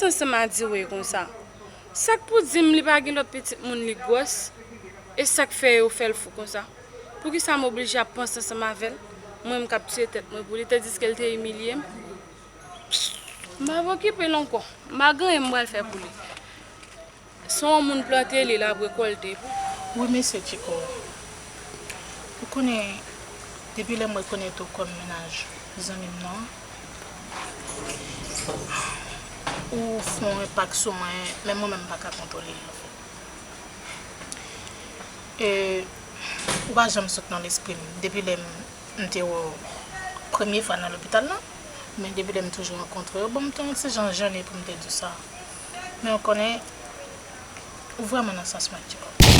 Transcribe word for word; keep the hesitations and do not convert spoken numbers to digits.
Ansanm a Diwe konsa. Sa k pou di m li pa gen lòt pitit moun li gwòs? E sa k fè yo fè l fou konsa? Poukisa m oblije ap panse ansanm avè l? Mwen menm k ap tiye tèt mwen pou li, tandiske l te imilye m. M p ap okipe l ankò. M pa gen anyen m pral fè pou li. Se yon moun plante li, l ap rekòlte. Wi, mesye Tchiko. Ou konnen, depi lè m rekonèt ou kòm mennaj zanmi m nan, ou fè yon enpak sou mwen, menm mwen menm m pa ka kontwole l, anfèt. E, ou pa janm sot nan lespri m. Depi lè m, m te wè w premye fwa nan lopital la, men depi lè m toujou rankontre w, bon, m te yon ti jan jennen pou m te di w sa. Men ou konnen, ou vrèman nan sans mwen, Tchiko.